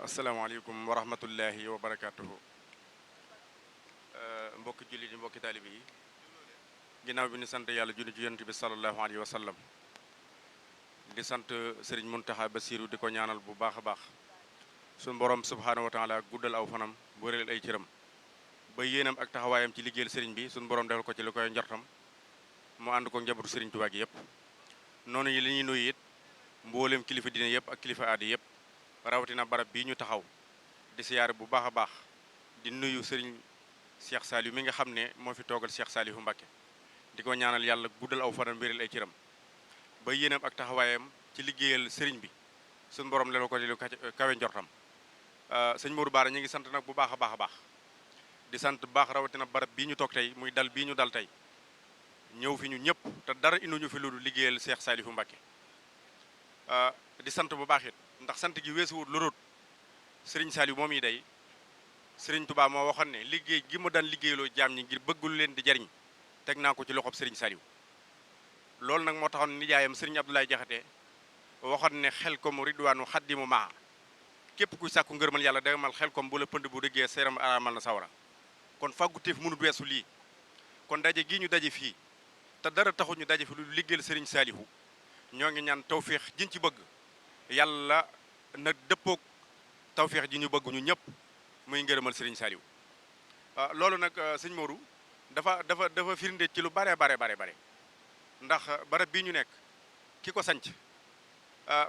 asalaamaaleykum wa rahmatullahi wa barakaatuhu. Mbokki jullit yi mbokki taalibe yi ginnaaw bi ñu sant yàlla junni ci yonent bi sallallahu alayhi wa sallam di sant sëriñ Muntaxa Basiru di ko ñaanal bu baax a baax suñu borom subhaanahu wa taala guddal aw fanam wéral ay cëram ba yéenam ak taxawaayam ci liggéeyal sëriñ bi suñu borom defal ko ci li koy njortam mu ànd ko njabootu sëriñ Tuubaa gi yëpp. noonu yi li ñuy nuyu it mboolem kilifa diine yëpp ak kilifa aada yëpp rawatina barab bii ñu taxaw di siyaare bu baax a baax di nuyu sëriñ Cheikh Saliou mi nga xam ne moo fi toogal Cheikh Saliou Mbacké di ko ñaanal yàlla guddal aw fanam wéral ay cëram ba yéenam ak taxawaayam ci liggéeyal sëriñ bi suñu borom lelo ko ci lu kawe njortam. sëñ Modou Bara ñu ngi sant nag bu baax a baax a baax di sant bu baax rawatina barab bii ñu toog tey muy dal bii ñu dal tey ñëw fi ñu ñëpp te dara indi ñu fi lu liggéeyal Cheikh Saliou Mbacké di sant bu baax it ndax sant gi weesuwut lu rut sëriñ Saliou moom yi day sëriñ Touba moo waxoon ne liggéey gi mu daan liggéeyloo jaam ñi ngir bëggul leen di jariñ teg naa ko ci loxob sëriñ Saliou. loolu nag moo taxoon nijaayam sëriñ Abdoulaye Jaxate waxoon ne xel kom ridwaanu xaddimu maa képp kuy sàkku ngërmal yàlla demal xel kom bu la pënd bu dëggee seeram aramal na sawara kon fàggu téef mënut weesu lii. kon daje gii ñu daje fii te dara taxu ñu daje fi lu liggéeyal sëriñ Saliou ñoo ngi ñaan tawféex jiñ ci bëgg yàlla na dëppoog tawféex ji ñu bëgg ñu ñëpp muy ngërëmal sëriñ Saliou. loolu nag sëñ Modou dafa firnde ci lu bare ndax barab bii ñu nekk ki ko sanc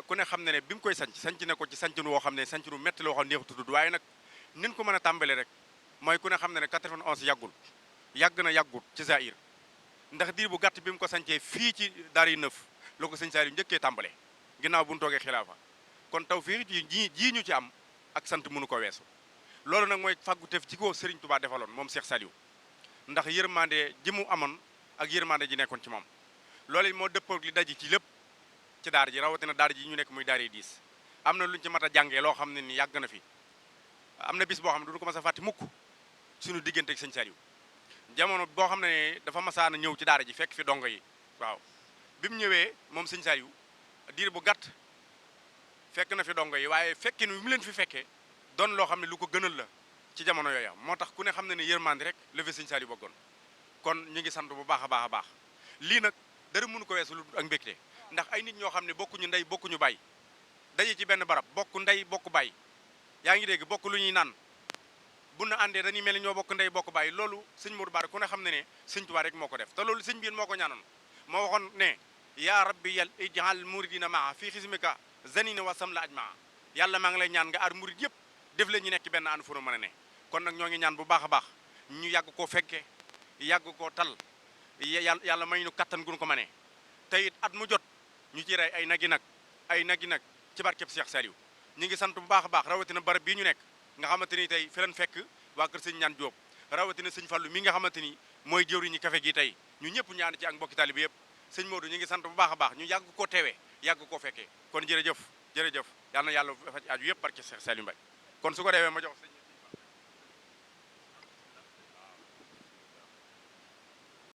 ku ne xam ne ne bi mu koy sanc ne ko ci sancin woo xam ne sancin wu métti la waxoon neexutu tudd waaye nag nin ko mën a tàmbale rek mooy ku ne xam ne ne 91 yàggut ci Zaïr ndax diir bu gàtt bi mu ko sancee fii ci Daaru Neuf la ko sëñ Saliou njëkkee tàmbale ginnaaw bu ñu toogee xilaafa kon taw fii ji ñu ci am ak sant mënu ko weesu. loolu nag mooy fàggu teef ci ko Serigne Touba defaloon moom Cheikh Saliou ndax yërmande ji mu amoon ak yërmande ji nekkoon ci moom loolu moo dëppoo li daji ci lépp ci daara ji rawatina daara ji ñu nekk muy daara yi 10 am na luñ ci mat a jàngee loo xam ne ni yàgg na fi am na bis boo xam ne duñu ko mas a fàtte mukk suñu diggante ak sëñ Saliou jamono boo xam ne dafa masaana ñëw ci daara ji fekk fi dongo yi waaw bi mu ñëwee moom sëñ Saliou diir bu gàtt fekk na fi dongo yi waaye fekkin wi mu leen fi fekkee doon loo xam ne lu ko gënal la ci jamono yooya moo tax ku ne xam ne ne yërmande rek la fi sëñ Saliou bëggoon kon ñu ngi sant bu baax a baax lii nag dara mënu ko weesu lu ak mbégte ndax ay nit ñoo xam ne bokkuñu ndey bokkuñu baay daje ci benn barab bokk ndey bokk baay yaa ngi dégg bokk lu ñuy naan bu na àndee dañuy mel ni ñoo bokk ndey bokk baay loolu sëñ Modou Bara ku ne xam ne ne sëñ Tuubaa rek moo ko def te loolu sëñ biin moo ko ñaanoon moo waxoon ne yaa rabbi yal ij'al muridina maa fii xismika zanina wa sam la aj maa yàlla maa ngi lay ñaan nga aar murid yëpp def leen ñu nekk benn ànd fu nu mën a ne kon nag ñoo ngi ñaan bu baax a baax ñu yàgg koo fekke yàgg koo tal yàlla may ñu kattan gu ñu ko mënee te it at mu jot ñu ci rey ay nagi nag ci barkeb Cheikh Saliou ñu ngi sant bu baax a baax rawatina barab bii ñu nekk nga xamante ni tey fi leen fekk waa kër sëñ ñaan Jóob rawatina sëñ Fallu mi nga xamante ni mooy jëwriñu café gi tey ñu ñëpp ñu ànd ci ak mbokki taalibe yëpp sëñ Modou ñu ngi sant bu baax a baax ñu yàgg koo teewee yàgg koo fekkee kon jërëjëf yal na yàlla faj aju yëpp barke Cheikh Saliou Mbaye kon su ko defee ma jox sëñ